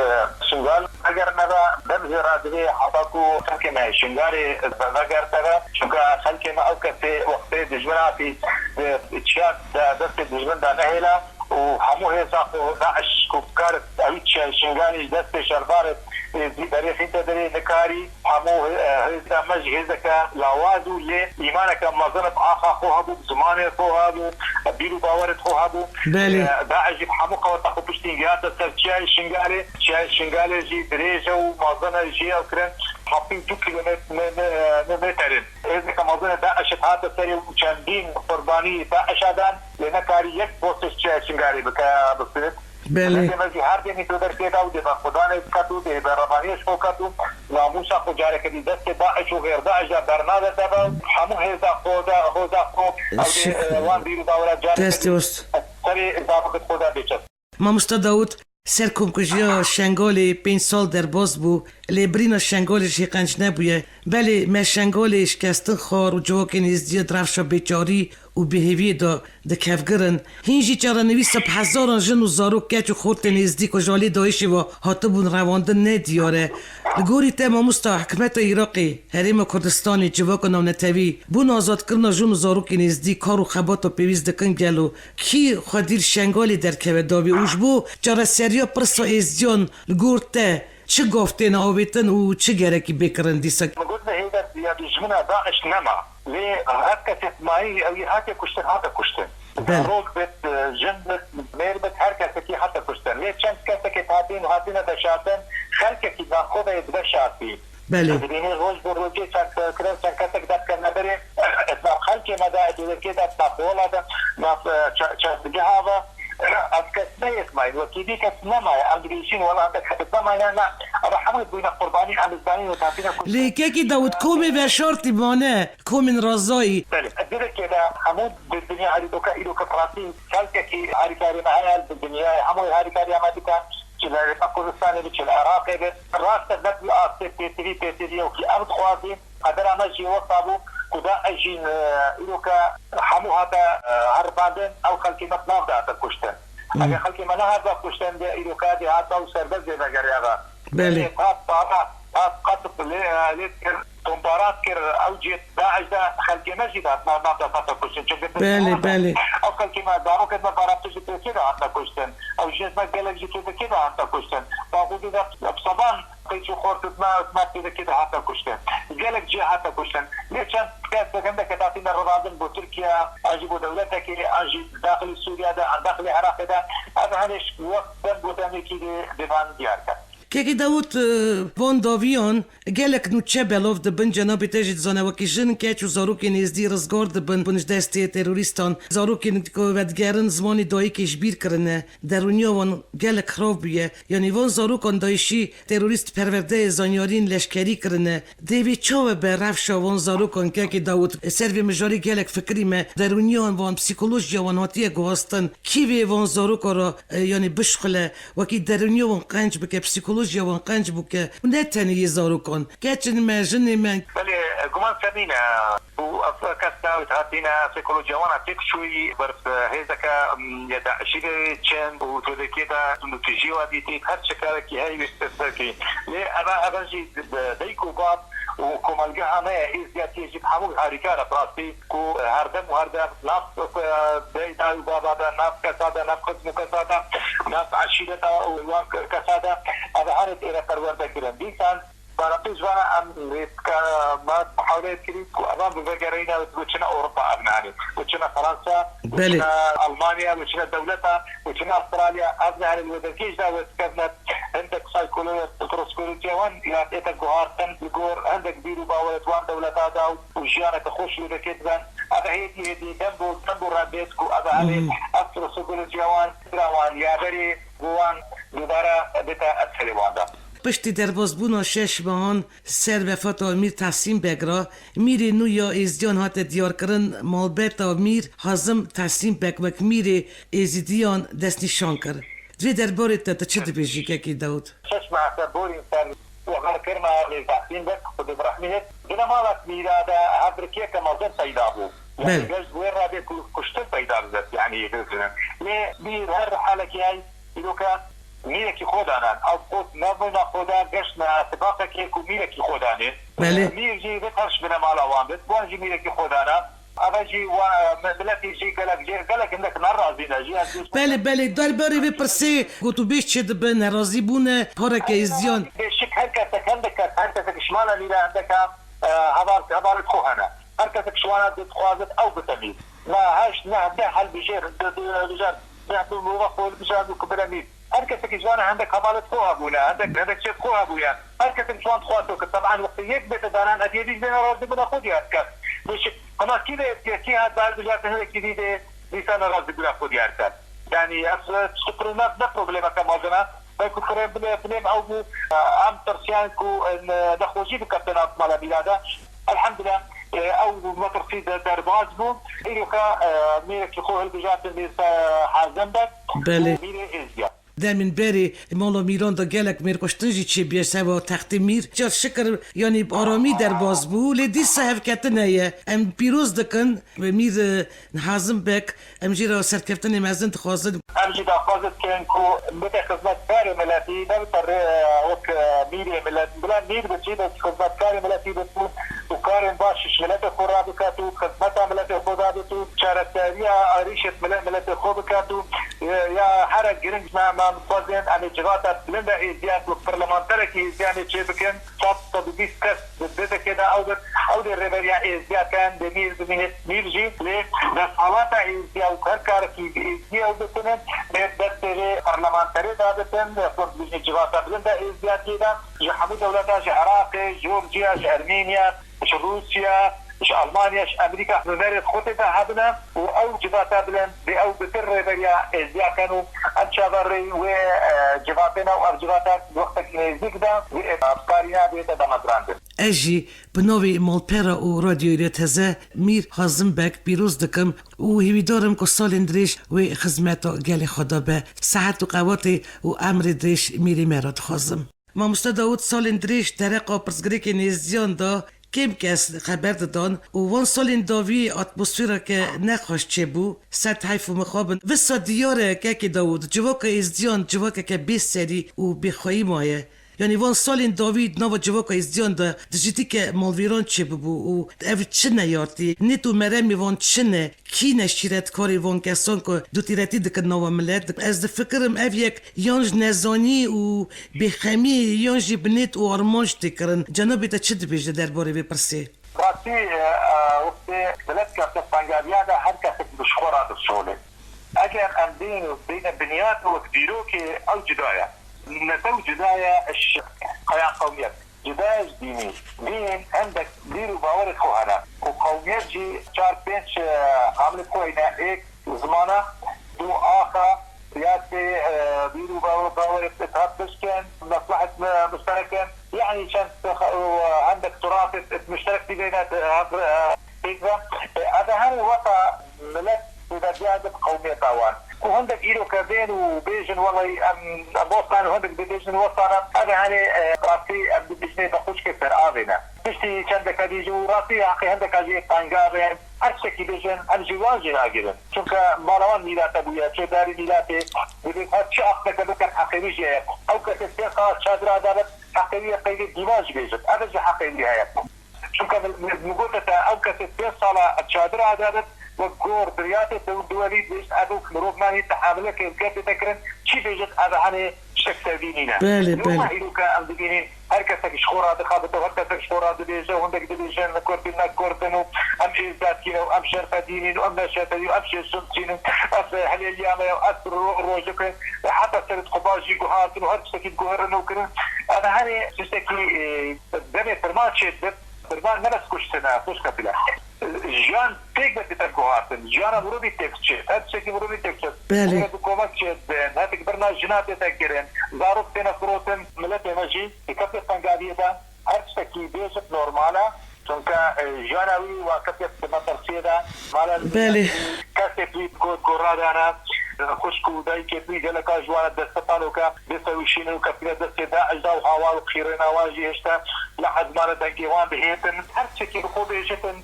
Şingal eger nebe, dem jê re divê heta ku xelkê me Şingalê ve-, vegerte ve. Çunka xelkê me ew kesê wextê dijmin hatî, e, çiya de-, destê dijmin de nehêla û hemû hêza xwe DAIŞ ku kar ew çiya Şingalê ji destê şerdarê, e, êzdî derêxîte derê nikarî. Hemû, e, hêza me jî hêzeke lawaz û lê îmaneke mezin bi axa xwe hebû, bi zimanê xwe hebû, bîr û bawerê xwe hebû. Belê. E, DAIŞ jî bi hemû qeweta xwe piştî gihate ser çiyayê Şingalê. Çiyayê Şingalê jî dirêj e û mezin e, jê ew kirin heftê û du kilometre, me-, me-, me-, meter in. Hêzeke mezin e DAIŞ hate serê û çendîn qurbanî DAIŞ a dan, lê nekarî yek postê ji çiyayê Şingalê bike, bistînin. Belê. Dê me jî her demî tu derkê da û dê berxwedanê biket û dê berxwedaniyê ji xwe ket û namûsa xwe careke dî destê DAIŞ û xêr DAIŞ de bernade deve û hemû hêza xwe de, hêza xwe ew dê, Şik- e, wan bîr û bawera careke Destê dî wast. serê zarokê xwe de bêçe. Mamosta Dawûd, serkomkujiya Şengalê pênc sal derbas bû, lê birîna Şengalê jî qenc nebûye. Belê, me Şengalê şikestin xwar û civakên êzdiya di rewşa bêçarî û bêhêviyê de di kevgir in. Hîn jî çarenivîsa bi hezaran jin û zarok, keç û xortên êzdî ku ji alî DAIŞê ve hatibûn revandin ne diyar e. Li gorî te mamosta, hikûmeta Iraqê, Herêma Kurdistanê, civaka navnetewî, bona azadkirina jin û zarokên êzdî kar û xebata pêwîst dikin gelo? Kî xwedî li Şengalê derkeve davê û ji bo çareseriya pirsa êzdiyan li gor te çi gav têne avêtin û çi gerekî bê kirin dîsa? Min got, me hêdî ya dijmina DAIŞ nema. Lê her kesê mayî ew yê hatiye kuştin, hate kuştin. Belê. Zarok bit, jin bit, mêr bit, her kesekî hate kuştin. Lê çend kesekê hatîn, hatine veşartin, xelkekî naxwe ve yê diveşartî. Belê. Dibînî roj bi rojê çend, çend kesek derkevne berê, nav xelkê me de, di êrkê de, nav kola de, nav, e, ça-, çandgeha ve, ev kes neyêt mayîn, wekî vî kes nemaye, em dibêjin, wela em kes nemayne, na, ev hemû bûyne qurbanî, em dizanin û hatine kuştin. Lê kekî Dawûd, komê veşartî mane, komên razayî. Belê, di êrkê de hemû di dinya herî doka, îro ke firasî, xelkekî harîkarê me heye, di dinyayê hemû harîkariya me dikin. Çi li Kurdistanê be, çi li Iraqê be, rast e, ne bi astê pêtivî, pêtivî ew ki ev dixwazî, qedera me jî wexta bû ku DAIŞ jî, e, îroka hemû hate, e, heribandin, ew xelkê me di nav de hate kuştin. Hmm. Eger xelkê me nehatiba kuştin, de îroka dê hata û serbest dê vegeriya ve. Belê. Ê, pat para, pat qat lê, lê kir, tombarat kir, ew cî DAIŞ de xelkê me jî de nav de hate kuştin. Çimkî Belê, belê. Ew xelkê me, zarokên me, baraptir jî pêkê de hate kuştin. Ew jin me gelek jî pêkê de hate kuştin. Baxûdî de bi sedan qîç û xort û me, me pêkê de hate kuştin. Gelek cî hate kuştin. Lê çend kes hindek hatine revandin bo Tirkiye, an jî bo dewletekê, an jî daxilî Sûriye de, an daxilî Iraqê de. Ev henê ji wek dem bo demekî dê, dê van diyar ket. Kekê Dawûd, e, van dawiyan gelek nûçe belav dibin, cenabê te jî dizane, wekî jin, keç û zarokên êzdî rizgar dibin, bin ji destê terorîstan. Zarokên ku vedigerin zimanê dayikê ji bîr kirine, derûniya wan gelek xirab bûye. Yanî van zarokan dayişî terorîst perwerdeyê zanyariyên leşkerî kirine. Dê vê çawa be rewşa wan zarokan, kekê Dawûd? Ser vê mijarê gelek fikirî me. Derûniya wan, psîkolojiya wan hatiye guhastin. Kî vê van zarokan re, e, yanî bişxile, wekî derûniya wan qenc bike, psîkolojiya wan qenc bike. Û ne tenê yê zarokan. Keçên me, jinê me. Belê, guman semîne. Û ev kes dawît hatîne, psîkolojiya wan têk çûyî ber hêzeke, em, yê DAIŞî de çin û tu dikê de tundûtîjî wa dîtî, her çi karekî heyî wî sirkî. Lê eve, eve jî d-, d-, dayik û bab û komelgeha me ye, êzdiyatiyê jî bi hemû harîka re bi rastî ku her dem û her dem nav, e, dayî, dayî û baba de, nav kesa de, nav xizm û kesa de, nav eşîreta û wan kesa de, eve her êre perwerde kirin. Dîsan Barabî ji vana em rêzka me muhawle kirî ku evan bi vegereyna û çine Ewropa, ev nanî. Û çine Fransa, û Belê. Çine Almanya, û çine dewleta, û çine Astralya, ev ne herê li wê derkê jî da wê dikevne. Hindek psîkolo-, psîkolojiya wan ya ête guhartin li gor hindek bîr û bawerê wan dewleta da û jiyaneke xweş li wê derkê diben. Ev hêdî hêdî dem bo, dem bo rebêt ku ev herê, Mhm. ev psîkolojiya wan, fikra wan, ya berê bo wan dubare bite ev serê wan de. Piştî derbasbûna şeş mehan ser wefata Mîr Tehsîn Beg re, mîrê nû ya Êzidiyan hate diyarkirin, malbeta Mîr Hazim Tehsîn Beg wek mîrê Êzidiyan destnîşan kir. Di vê derbarê de tu çi dibêjî, Kekê Dawûd? Şeş meha ser borîn ser wefat kirina Mîr Tehsîn Beg, Xwedê bi rehmî hêt. Binemala Mîra de hevrikiyeke mezin peyda bû. Yani Belê. Gel ji wê re bê ku kuştin peyda bibet, yani, lê Mîr her halekî hey, îroka mîrekî xwe danan. Ew qot navbeyna xwe da geştine tibaqekê ku mîrekî xwe danê. Belê. Mîr jî vê tevş binemala wan bit, wan jî mîrekî xwe dana. Eve jî wa, mi-, miletî jî gelek jê, gelek hindek nerazî ne jî, ez jî Belê, belê, derbarê vê pirsê gotûbêj çê dibe, nerazî bûne, pareke êziyan. Bêşik her kesek, hindek kes, her kesek ji mala Mîra hindek e, heval, hevalêt xwe hene. Her kesek ji wana dixwazit ew bite Mîr. Ma heşt, neh, deh helbijêr, di, di, di, di, di, mirofa xwe hilbijart û ku bire Mîr. Her kesekî ji wana hindek hevalêt xwe hebûne, hindek, hindek çêt xwe hebûye. Her kesek ji wan dixwazit ew bite. Teban wextê yek bête danan, ev yê dî jî nerazîbûna xwe diyar diket. Bêşik, hema kî vê yekê hat hilbijartin hindekî dî dê, dîsa nerazîbûna xwe diyar diket. Yani, ev, e, tiştê problem e, ne problemeke mezin e. Belkû firê bile, bilêm ew bû, e, em tirsiyan ku, e, nexweşî bikevte nav mala Mîra de. Elhamdulillah, e, ew metirsî de derbas bû. Îroka, e, mîrekî xwe hilbijartin Mîr Hazim Beg Belê. Û Mîrê Êzidiya. Demên berê mala Mîran de gelek mêrkuştin jî çêbûye seba textê Mîr. Car şikir, yanî bi aramî derbas bû, lê dîsa hevketin heye. Em pîroz dikin Mîr, e, Hazim Beg, em jê re serkeftinê mezin dixwazin. Em jî daxwaz dikin ku bike xizmetkarê miletî, ne bike rê, wek, e, mîrê milet. Bila mîr bi çi be, xizmetkarê miletî bibû û karên baş ji miletê xwe rabiket û xizmeta miletê xwe dabit û çareseriya arîşê mile-, miletê xwe biket û, e, ya here giring me, me dixwazin em ê civata bilind a êziyan wek parlamenterekî êziyanê çêbikin. Sed, sed û bîst kes di vê dekê de ew bit, ew dê rêveriya êziya ken, dê mîr bimîne mîr jî, lê desthelata êziya û her karekî êziyê ew bikinin, dê destê vê parlamenterê de bitin, xwe bijî civata bilind a êziyatiyê de, ji hemû dewleta, ji Iraqê, ji Jorciya, ji Ermeniya, ji Rûsya, ji Almanya, ji Amerîka, hunerê xwe tê de hebine û ew civata bilind, dê ew bitir rêveriya êziya ken û em çaverê wê, e, civatê ne û ev civata wextekî nêzîk de wê, e, karîna bête damezrandin. Ez jî bi navê malpera û radyoyê Rêya Teze Mîr Hazim Beg pîroz dikim û hêvîdar im ku salên dirêj wê xizmeta gelê xwe de be. Sihet û qewatê û emrê dirêj mîrê me re dixwazim. Mamoste Dawûd, salên dirêj dereqa pirsgirêkên êziyan de kêm kes xeber didan û wan salên dawî atmosfereke nexweş çêbû. Sed heyf û mixabin. Visa diyar e, Kekê Dawûd, civaka êziyan civakeke bê serî û bêxweyî maye. Yanî van salên dawî di nava civaka êziyan de dijîtîke malvîran çêbibû û ev çi neyartî? Nêt û meremê van çi ne? Kî ne şîretkarê van kesan ku dotîretî dikin nava milet? Ez difikirim ev yek yan ji nezanî û bêxemî yan jî bi nêt û armanc tê kirin. Cenabê te çi dibêje derbarê vê pirsê? Rastî, e, e, wextê milet kevte tengeriya de her kesek bi ji xwe re dişolê. Eger em bîn, bîne binyat wek dîrokê, ew cuda ye. Netew cuda ye ji qeya qewmiyet, cuda ye ji dînî. Dîn hendek bîr û bawerê xwe hene û qewmiyet jî çar pênc, e, amilê xwe hene. Êk zimana, du axa, siyasê, e, bîr û bawer, bawerê itihad bikin, meslehet, e, muşterek in. Yanî çend, e, hendek turatê muşterek dî bêne, e, hev, e, pêk ve. E, ev hene weta milet û derdiya di qewmiyeta wan. Ku hindek îro ke bên û bêjin, welay em, em westan û hindek dibêjin westan em. Ev hene, e, rastî em dibêjinê bi xwişkê ser avê ne. Piştî çendeke dî jî û rastî heqê hindeka jî tenga bên. Her tiştekî bêjin, em jî wan jî nagirin. Çunke mala wan mîrate bûye, çêdarî mîratê, divê her çi axteke bikin, heqê wî jî heye. Ew kesê sê sal çadira de bin, heqê wî ye qeydê dîvan jî bêjin. Ev jî heqê wî heye. Çunke min, min, min gote te, ew kesê sê sala çadira de bin, wek gor, biryatê, te, duwelî bêjin, ev mirov nanî, tehamileke êzgê tê te kirin, çi bêjin, ev hene tiştek tevî nîne. Belê, Loma belê. Îro ke em dibînin, her kesek ji xwe re dixebite û her kesek ji xwe re dibêje, hûn dek dibêjin, Kurd ne Kurd in û em êzdatî ne û em şerfedînî ne û em ne şerfedî û em şêşimtî ne, ev hilêliya me ye û ev ro-, rojik e, heta serê xwe baş jî guhartin û her tiştekî diguherin û kirin. Ev hene tiştekî, e, demê firman çêdibin, firman ne bes kuştin e, xwişka Bilal. Jiyan têk be tête guhartin, jiyana mirovî têk çêt, her tiştekî mirovî têk çêt. Belê. Hûn bi komek çêdibin, hetik birna jina tête kirin, zarok têne firotin, miletê me jî, Di kepê qengariyê de her tiştekî bêjit normal e. Çunke, e, jiyana wî wa kepê di metirsiyê de mala Belê. Kesê wî ku, ku radane, e, xwişk û dayikê wî geleka ji wan destepanoke, dê sewişînin û keptine destê DAIŞ de û hawar û qîrêna wan jî hişte li ezmana dengê wan dihêtin. Her tiştekî bi xwe bêjitin,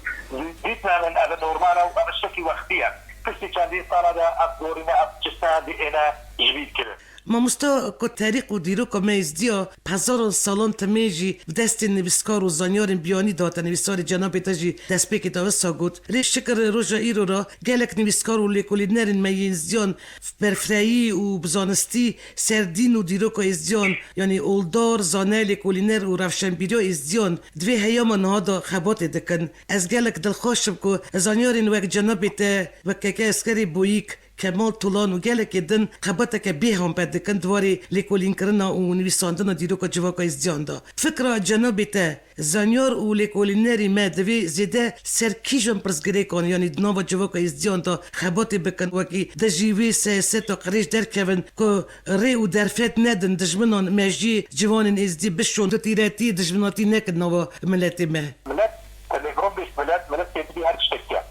dîtnanin ev normal e û ev tiştekî wextî ye. Piştî çendîn sala de ev gorîne, ev tiştine dihêne ji bîr kirin. Mamosta, ku terîq û dîroka me êzdiya bi hezaran salan timê jî bi destên nivîskar û zanyarên biyanî dihate nivîsarê, cenabê te jî destpêkê de wisa got. Lê şikir roja îro re gelek nivîskar û lêkolînerên me yên êzdiyan berfirehî û bi zanistî ser dîn û dîroka êzdiyan, yanî oldar, zane, lêkolîner û rewşenbîriya êzdiyan di vê heyama niha de xebatê dikin. Ez gelek dilxweş im ku zanyarên wek cenabê te, wek keke Eskerê Boyîk, Kemal Tolan û gelekê din xebateke bêhempe dikin di warê lêkolînkirina û nivîsandina dîroka civaka êzdiyan de. Fikra cenabê te, zanyar û lêkolînerî me divê zêde ser kîjan pirsgirêkan, yanî di nava civaka êzdiyan de xebatê bikin, wekî dijî wê siyaseta qirêj derkevin ku rê û derfet nedin dijminan mejiyê ciwanên êzdî bişon, dutîretî, dijminatî nekin nava miletê me? Milet, tenê mirovê milet, milet têkilî her tiştekî ye.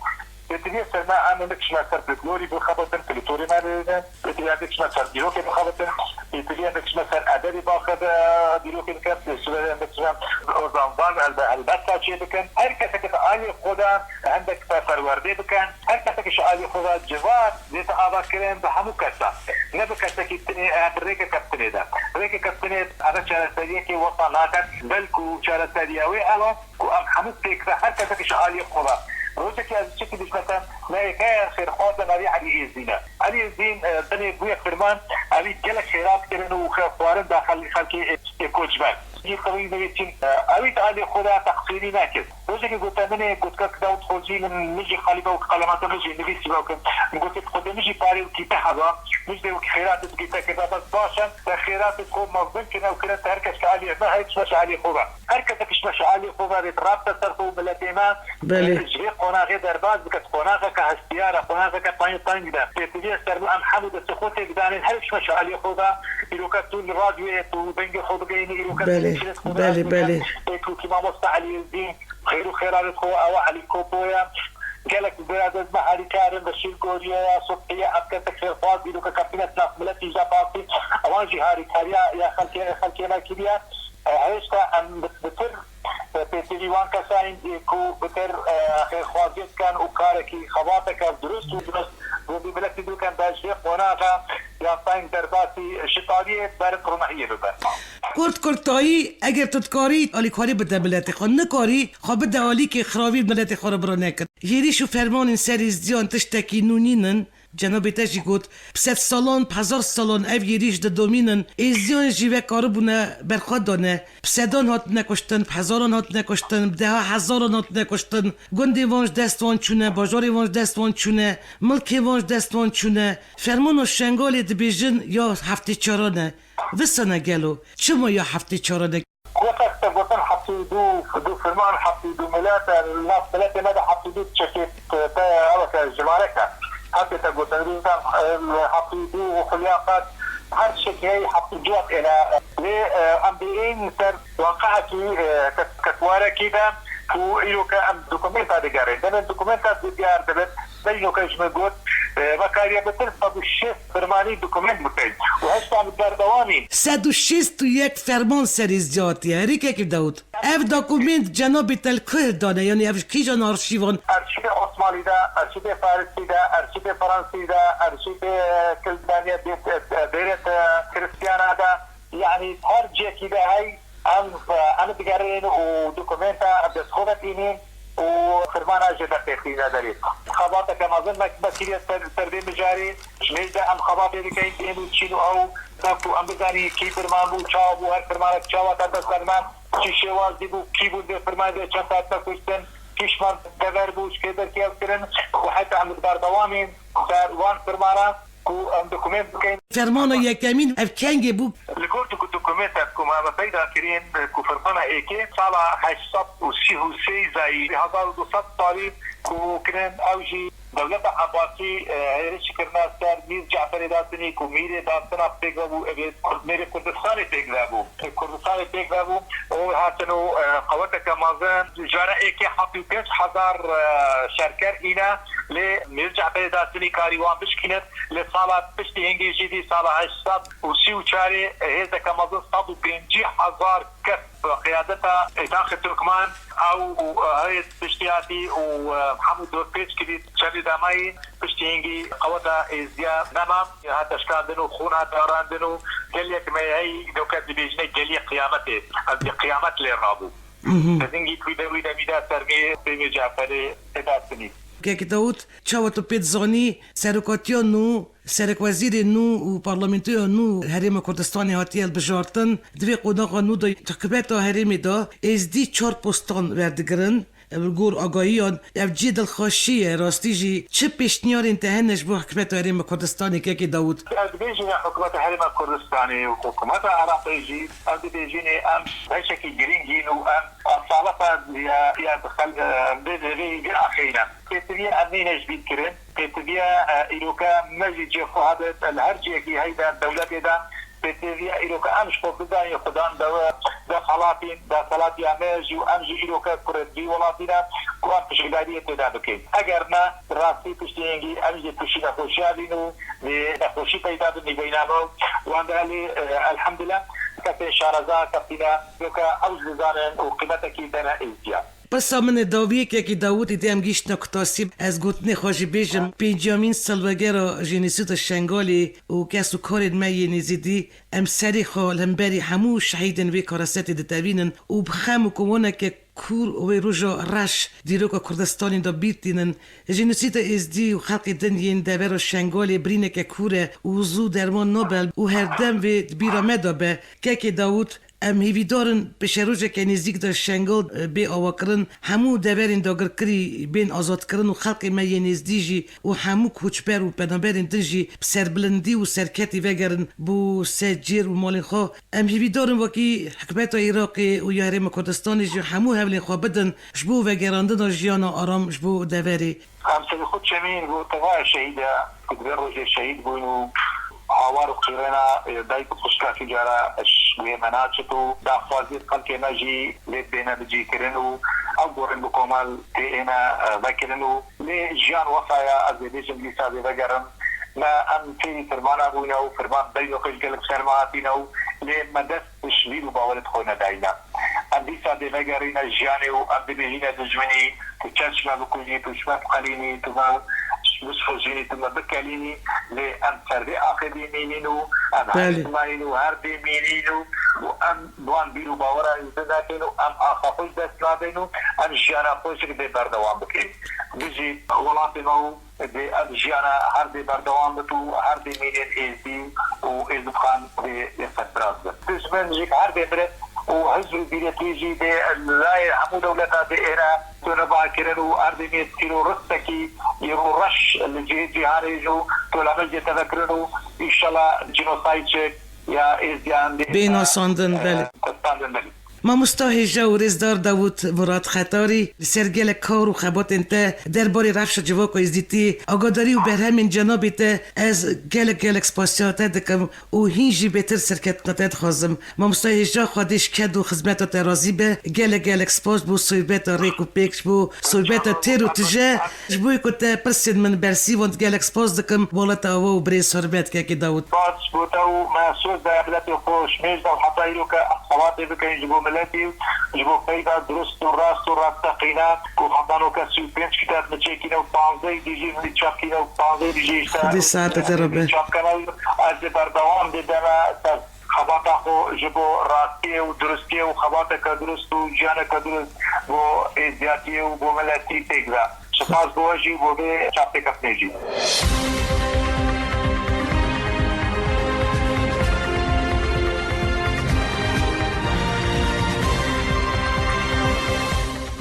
Têkiliyê ser me, em nikişme ser folklorî bixebitin, folklorê me bibînin. Têkiliyê nikişme ser dîrokê bixebitin. Têkiliyê nikişme ser edebê baxebitin, dîrokê bikin. Têkiliyê nikişme ozanvan, elbe-, helbesta çê bikin. Her kesek di aliyê xwe de hendek perwerdê bikin. Her kesek ji aliyê xwe de civar dête avakirin bi hemû kesa. Ne bi kesekî tinê, e, bi rêkeke tinê de. Rêkeke tinê, eve çareseriyekê wesa naket, belkû çareseriya wê ew e ku em hemû pêk ve her kesek ji aliyê xwe ve. Rojekê ez çekî dişmetem, me yeke xêrxwaza navê Elî Êzdîn e. Elî Êzdîn, e, binê bûye firman, ewî gelek xêrat kirin û xwe xwarin da xel-, xelkê, e, e, koçber. Yê xewî nivîsîn, e, ewî di aliyê xwe de teqsîrî nekir. Rojekê gote min ê, gotkek Dawud Xozî, min, min jî xalîbe û qelemata min jî nivîsî ve kin. Min gotê, Xwedê min jî parê û tîpe heba, min jî dê wekî xêratê bigî te kirda, bes baş e, te xêratê xwe mezin kin ew kirin, te her kes ji aliyê me, her kes ji aliyê xwe ve. Her kesek ji me ji aliyê xwe ve rê rabite ser xwe û miletê me, Belê. Ji vê qonaxê derbas bike, qonaxeke hestiyar e, qonaxeke teng teng de. Têkiliyê ser me em hemû destê xwe têk danên, her ji me ji aliyê xwe ve, îroka tu li radyoyê tu dengê xwe bigeyînî, îroka Belê, tu şirêt xwe belê, bigeyînî. Belê. Ê ku ki mamosta Elî Êzdîn, xêr û xêranê xwe ew e, Elî Kopoye. Gelek biradez me harîkar in, Beşîr Goriye ya, Subhiye, ev kesek xêrxwaz, dîroka keptine nav miletî ji partî, ewan jî harîkariya ya xelkê, xelkê me kiriye. E, hêşta em bi, bi pir, e, pêtivî wan kesan ê ku bi pir, e, xêrxwaziyê dikin û karekî xebateke dirust û dirust bo vî miletî dikin, be ji vê qonaxa ya teng derbasî ji tariyê ber qurmehiyê bibe. Kurt kurtayî, eger tu dikarî, alîkarî bide miletê xwe, nikarî, xwe bide alîkê xiravî miletê xwe re bira nekin. Êrîş û fermanên ser êzdiyan tiştekî nû nînin. Cenabê te jî got, bi sed salan, bi hezar salan ev êrîş didomînin. Êzdiyan jî vekaribûne berxwe dane. Bi sedan hatine kuştin, bi hezaran hatine kuştin, bi deha hezaran hatine kuştin. Gundê wan ji dest wan çûne, bajarê wan ji dest wan çûne, milkê wan ji dest wan çûne. Fermana Şengalê dibêjin ya heftê çaran e. Visane gelo çima ya heftê çaran e? Weke te gotin heftê û du, du firman, heftê û du milete, li nav miletê me de heftê û du çekê te, te, ew ke jimareke. Her tê te gotin, dîsan, e, heftê û du û xulya qet her tiştekî heyî heftê û du hat êne. Lê, e, em dê ên ser waqiekî, e, ket-, ketwarekî de ku îro ke em dokumenta digerin. Demên dokumenta diyar dibin, beyno ke ji min got, e, me kariye bi pir sed û şêst firmanî dokument bikin. Û hişta em berdewamîn. Sed û şêst û yek ferman serê ziyatiye. Herî kekî Dawud. Ev dokument cenabê te li ku hildane? Yanî ev ji kîjan arşîvan? Arşîvê Osmanlî de, arşîvê Farisî de, arşîvê Fransî de, arşîvê, e, Kildaniye, dê-, e, dêrê, e, Kristiyana de, yanî her cihekî de hey, em, e, em digerin û dokumenta bi dest xwe ve tînin û firmana jê dertêxîne derê. Xebateke mezin me, me kiriye ser, ser vê mijarê. Ji mêj de em xebatê dikeyin, ên û çîn û ew, da ku em bizanî kî firman bû, çawa bû, her firmanek çawa der dest me, çi şêwazî bû, kî bûn vê firmanê de, çend saet me kuştin, kî ji me dever bû, ji kê derkê ew kirin û heta em li berdewamîn ser wan firmana ku em dokument bikin. Fermana yekemîn ev kengê bû? Li gor doku-, dokumenta ku me, me peyda kirîn, ku firmana êkê sala heşt sed û sî û sê zayî, hezar û du sed salî ku kirin, ew jî Dewleta Ebasî, e, hêrişî kirine ser Mîr Ceferê Dasinî ku mîrê dastina pêk vebû, evê Kurd-, mêrê Kurdistanê pêk vebû. Kurdistanê pêk vebû û hatin û, e, qeweteke mezin, jara êkê heftê û pênc hezar, e, şerker îne, lê Mîr Ceferê Dasinî karî wan bişkînin. Lê sala piştî hingê jî dî sala heşt sed û sî û çarê hêzeke mezin sed û pêncî hezar kes bi qiyadeta Îtaxê Turkman, ew û, e, hêz piştî hatî û, e, hemû dorpêç kirî, çendî damayî piştî hingî qeweta êzdiya nema, hate şikandin û xûn hate arandin û gelek me heyî doke dibêjine geliyê qiyametê, ev dê qiyamet lê rabû. Mhm. Hingî wî de, wî de, wî de sermî Sêmî Caferê têda sinî. Kekî Dawud, çawa tu pê dizanî, serokatiya nû, serekwezîrê nû û parlamentoya nû Herêma Kurdistanê hatiye hilbijartin. Di vê qonaxa nû de hikûmeta herêmê de êzdî çar postan werdigirin. Li gor agahiyan, ev cihê dilxweşî ye. Rastî jî çi pêşniyarên te hene ji bo hikûmeta Herêma Kurdistanê, kekê Dawud? Ez dibêjim ya hikûmeta Herêma Kurdistanê û hikûmeta Iraqê jî, em dibêjin ê em beşekî girîng in û em esaleta ya, ya xel-, vê, vê, vê axeyne. Pêtiviye em neyne ji bîr kirin. Pêtiviye, e, îroke me jî cihê xwe hebit, li her cihekî heyde dewletê de. Pêtiviye îroke em ji xwe bidanî xudan dewe, desthilatîn, desthilatiya me jî û em jî îroke kurê vî welatî ne ku em pişikdariyê tê de bikin. Eger ne, bi rastî piştî hingî em jî piştî nexweşiya bîn û dê nexweşî peyda bin nîveyna me û wenda lê, e, elhemdulillah kesên şareza kefîne, îroke ew jî dizanin û qîmetekî dene êzdiya. Pirsa min ê dawiyê kekî Dawûdî dê em gihîştine kutasî. Ez gotinê xwe jî bêjim, pênciyamîn salvegera jenosîda Şengalê û kes û karên me yên êzidî, em serê xwe li hemberî hemû şehîdên vê karesetê ditevînin û bi xem û kowaneke kûr û wê roja reş dîroka Kurdistanê de bîr tînin. Jenosîda êzdî û xelkê din yên devera Şengalê birîneke kûr e û zû derman nabe û herdem vê di bîra me de be. Kekê Dawûd, Em hêvîdar in pêşerojeke nêzîk de Şengal, e, bê avakirin, hemû deverên dagirkirî bên azadkirin û xelkê me yên êzdî jî û hemû koçber û penaberên din jî bi serbilindî û serketî vegerin bo ser cêr û malên xwe. Em hêvîdar in wekî hikûmeta Iraqê û ya Herêma Kurdistanê jî hemû hevlên xwe bidin ji bo vegerandina jiyana aram ji bo deverê. Em serê xwe çemîn bo tevaya şehîd e ku di vê rojê şehîd bûn û hawar û qîrêna, e, dayik û xwişka kî cara ji wê me naçit û daxwaziyê xelkê me jî lê bêne bicîkirin û ew gorên bi komal tê êne, e, vekirin û lê jiyan wesa ya, ez ê bêjim dîsa dê vegerin. Me em fêrî firmana bûne û firman beyno xwe ji gelek ser me hatîne û lê me dest Ji bîr û bawerê xwe nedayîne. Em dîsa dê vegerîne jiyanê û em dibêjîne dijminî, tu çend ji me bikujî, tu ji me biqelînî, tu me bişxujînî, tu me bikelînî, lê em ser vê axê dê mînîn û em her Belê. dê mayîn û her dê mînîn û, û em bi wan bîr û bawera ji dî nekin û em axa xwe ji dest nadin û em jiyana xwe jî dê berdewam bikin. Bijî welatê me û Dê ev jiyana her dê berdewam bit û her dê mînên êzdî û êzdîxan dê, dê serfiraz bin. Dijmin jî her dê mirin û hizb û bîretî jî dê layê hemû dewleta dê êre toleva kirin û her dê mîn tîroristekî yê rûreş li cihê cîhanê jî û toleme jê teve kirin û înşallah cînosaydçik ya êzdiyan dê Bê nasandin, e, belê. Kustandin, belê. Mamosta hêja û rêzdar Dawûd Murad Xetarî, li ser gelek kar û xebatên te derbarê rewşa civaka êzdîtî, agadarî û berhemên cenabê te ez gelek gelek spasiya te dikim û hîn jî bêtir serkeftina te dixwazim. Mamosta hêja, Xwedê ji ked û xizmeta te razî be. Gelek gelek spas bo sohbeta rêk û pêk, ji bo sohbeta têr û tije. Ji bo ku te pirsên min bersîvand, gelek spas dikim. Welata we û birêz hurmet, kekê Dawûd. Spas ji bo te û me soz daye miletê xwe ji mêj de û heta îro ke em xebatê bikin ji bo miletî, ji bo peyva dirust û rast û rasteqîne ku heta no ke sî û pênc kitêb min çêkîne û panzdeh dîjî min çap kîne û panzdeh dîjî işte Xwedê saeta te re be. Çap kene. Ez ê berdewam dê deme ser xebata xwe ji bo rastiyê û durustiyê û xebateke durust û jiyaneke durust bo êzdiyatiyê û bo miletî pêk ve. Spas bo we jî û bo vê çappêkeftinê jî.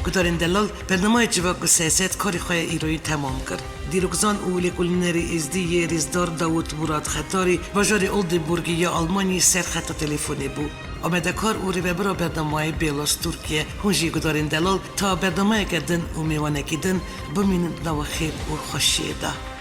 Gudarên delal, bernameyê Civak û Siyaset karê xwe îroyî temam kir. Dîrokzan û lêkolînerê êzdî yê rêzdar Dawûd Murad Xetarî, bajarê Oldenburgê ya Almanyê ser xeta telefonê bû. Amedekar û rêvebira bernameyê Bêlos Tirkiye. Hûn jî gudarên delal ta bernameyeke din û mêvanekî din bimînin di nava xêr û xweşiyê de.